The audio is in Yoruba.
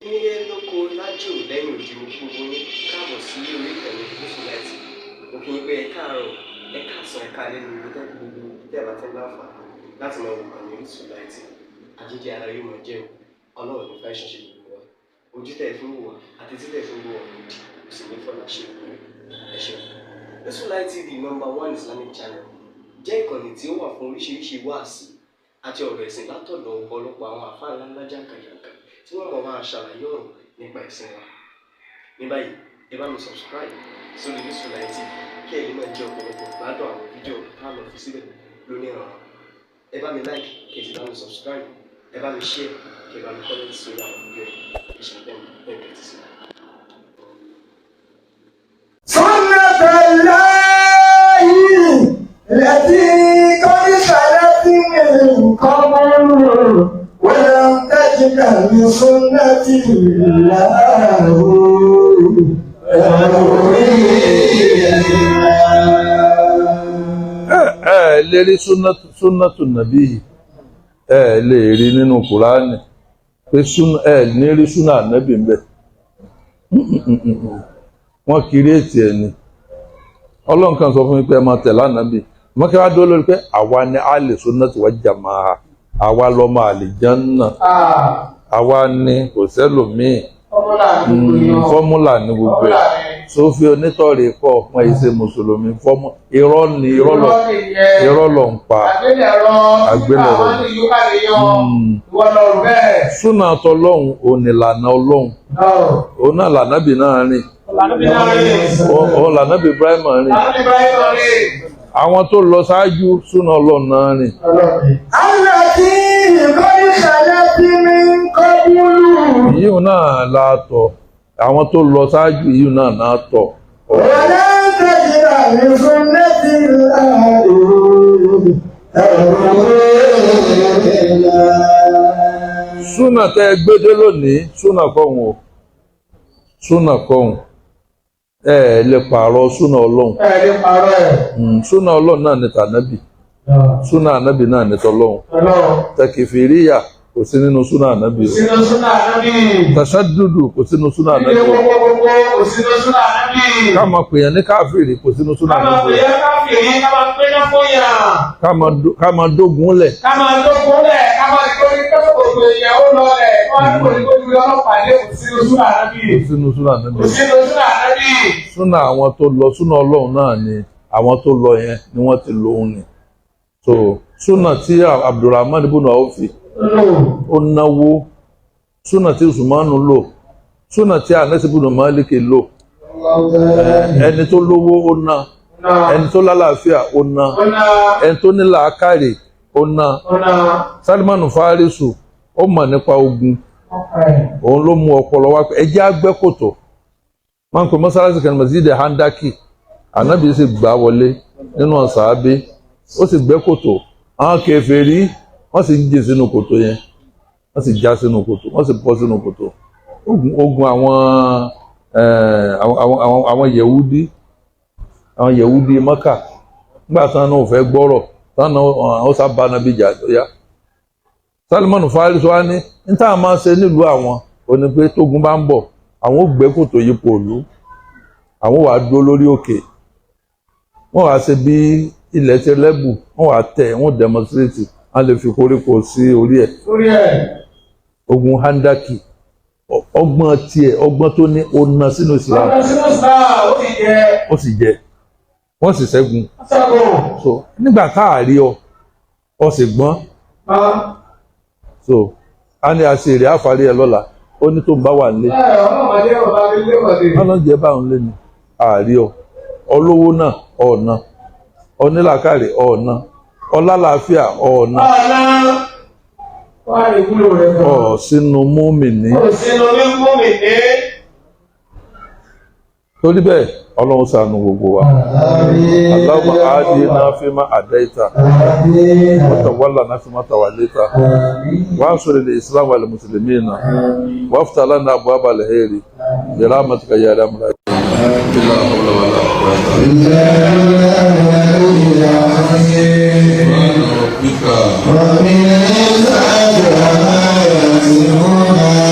Nílé lóko lájò lẹ́yìn òdì, mo kí gbogbo yín káàbọ̀ sí orí ìkànnì Gúúsù Láìtì. Mo kí yín pé ẹ káàárọ̀, ẹ káàsán, ẹ káalẹ́ ní ibi tẹ́ gbogbo tẹ́ bá ti ń láǹfààní láti máa wò kànnì Orísun Láìtì. Àjíjẹ ara yóò máa jẹun, Ọlọ́run ní fẹ́ ṣiṣẹ́ gbogbo wa. Ojú tẹ́ ẹ fi ń wò wá àti tí tẹ́ ẹ fi ń wò wá òdì kò sì ní fọlá ṣe ìpínlẹ̀. Ẹ ṣeun. Orísun Light TV, number one Islamic channel, jẹ́ ìkànnì tí ó wà fún oríṣiríṣi wáàsí àti ọ̀rọ̀ ẹ̀sìn látọ̀dọ̀ ọ̀pọ̀lọpọ̀ àwọn àfáà ńláńlá jàǹkànjàǹkàn tí wọ́n mọ̀ máa ṣàlàyé ọ̀rọ̀ nípa ẹ̀sìn wa. Ní báyìí, ẹ bá mi subscribe sórí Orísun Light TV kí ẹ lè máa jẹ ọ̀pọ̀lọpọ̀ gbádùn àwọn fídíò tá a lọ fi síbẹ̀ lónìí ọ̀rọ̀. Ẹ bá mi like, kí ẹ sì bá mi subscribe, ẹ bá mi share, kí ẹ bá mi comment sórí àwọn fídíò yìí. Ẹ ṣe bẹ́ẹ̀ bẹ́ẹ̀ kẹ́tì sí. سنة الله التي قد خلت من قبل ولن تجد لسنة الله تغييرا. Ẹ ẹ lè rí súnátù nàbí, ẹ lè rí nínú Kùránì pé ẹ ní rí súnà ànábì ń bẹ. Wọ́n kiri ètì ẹ̀ ni. Ọlọ́run kan sọ fún mi pé ẹ máa tẹ̀lé ànábì. Wọ́n kí wá dúró lórí pé àwa ni ahlu sunnati wal jamaa, àwa lọ́mọ àlìjánná, àwa ni, kò sẹ́lòmíì. Formula ní gbogbo ẹ̀. Sófin onítọ̀rì kọ́ wọn yìí ṣe mùsùlùmí. Fọ́mú irọ́ ni, irọ́ lọ ń pa. Àgbélẹ̀rọ. Àgbélẹ̀rọ. Àwọn ní yóò lè yan ìwọ lọ rò bẹ́ẹ̀. Súnà tọlọ́hun onílànà Ọlọ́hun, òun náà lànàbì náà rìn. Lànàbí náà rìn. Òun lànàbì Ibrahim rìn. Lànàbí Ibrahim rìn. Àwọn tó lọ ṣáájú, súnà Ọlọ́run náà rìn. التي قد خلت من قبل. Yíò náà la tọ̀, àwọn tó lọ ṣáájú yíò náà náà tọ̀. ولن تجد لسنة الله تغييرا. Súnà tẹ́ ẹ gbédé lónìí, súnà kọ́hún o, súnà kọ́hún. Ẹ ẹ lè pààrọ̀ súnà Ọlọ́run. Ẹ lè parọ́ ẹ̀. Súnà Ọlọ́run náà ní tànábì, súnà ànábì náà ní tọlọ́run. Ọlọ́run. Tẹkìfìríyà kò sí nínú súnà ànábì o. Sínú súnà ànábì. Tàṣádùdù kò sínú súnà Ilé ànábì o. gbogbogbò kò sínú súnà ànábì. Ká máa pèèyàn ní káfíìrì kò sínú súnà Ká máa ànábì pè o. é káfíìrì, ká máa pé náà fún yàn. Ká máa dógun lẹ̀. Ká máa lókun lẹ̀, ká máa torí kẹ́kọ̀ọ́ ìyàwó lọ lẹ̀. Wọ́n á kò ní kó ju ọlọ́pàá dé, kò sínú súnà ànábì. Kò sínú súnà ànábì Kò o. sínú súnà ànábì. Súnà àwọn tó lọ, súnà Ọlọ́run náà ni àwọn tó lọ yẹn ni wọ́n ti lò ó ní. So súnà tí Abdulrahman ibùnà Awfi ó náwó, súnà tí Usmanu lò, súnà tí Anas ibùnà Malik lò. Ẹni tó lówó ó ná, ẹni tó lálàáfíà ó ná, ẹni tó ní làákàrè ó ná. Salmanu Farisu ó mọ̀ nípa ogun, òun ló mú ọpọlọ wá pé ẹ jẹ́ agbẹ́kòtò. Máa ń pè mọ́sálásí kan Masjid Handaki. Ànábì sì gbà wọlé nínú ọ̀sàábé, ó sì gbẹ́ kòtò. Àwọn kèfèrí wọ́n sì ń jì sínú kòtò yẹn, wọ́n sì já sínú kòtò, wọ́n sì bọ́ sínú kòtò. Ogun àwọn Yẹ̀wúdí, àwọn Yẹ̀wúdí Mọ́kà, nígbà tí wọn náà ò fẹ́ gbọ́rọ̀, tí wọn náà ó sábà nàbí jà tó yá. Salman Farisi wa ní ní táwọn máa ń ṣe nílùú àwọn ò ní pé tógun bá ń bọ̀, àwọn ò gbẹ́ kòtò yípo ìlú, àwọn wàá dúró lórí òkè, wọ́n wàá ṣe bí ilẹ̀ ti lẹ́bù, wọ́n wàá tẹ̀, wọ́n demonstrate, wọ́n lè fi koríko sí orí ẹ̀. Orí ẹ̀. Ogun Handaki, ọgbọ́n tiẹ̀, ọgbọ́n tó ní, ó ná sínú Islam. Ọ̀nà sínú sáà ó sì jẹ. Ó sì jẹ, wọ́n sì ṣẹ́gun. Ṣẹ́gun. So nígbà tá a rí ọ, ọ sì gbọ́n. So a ní àṣírí àfárí ẹ lọ́la. Ó ní tó ń bá wà nílé. Ẹ ọlọ́mọdé ọba mi lé kọ̀dé. Ọlọ́njẹ́ bá òun lé ní àárí ọ, ọlówó náà ọ̀nà, onílàkàrè ọ̀nà, ọlálàáfíà ọ̀nà. Ọ̀nà wá ìwúlò rẹ̀ gan. Ọ̀ sínú múmìnì. Kò sínú ní múmi ní. Torí bẹ́ẹ̀, Ọlọ́run ṣàánú gbogbo wa. Allahumma adina fima adaita wa tawallana fima tawallaita wansur al-islam wal muslimina waftah lana abwab al-khairi bi rahmatika ya arhamar rahimin. La hawla wala quwwata illa rabbika. ومن العزة ما يصفون.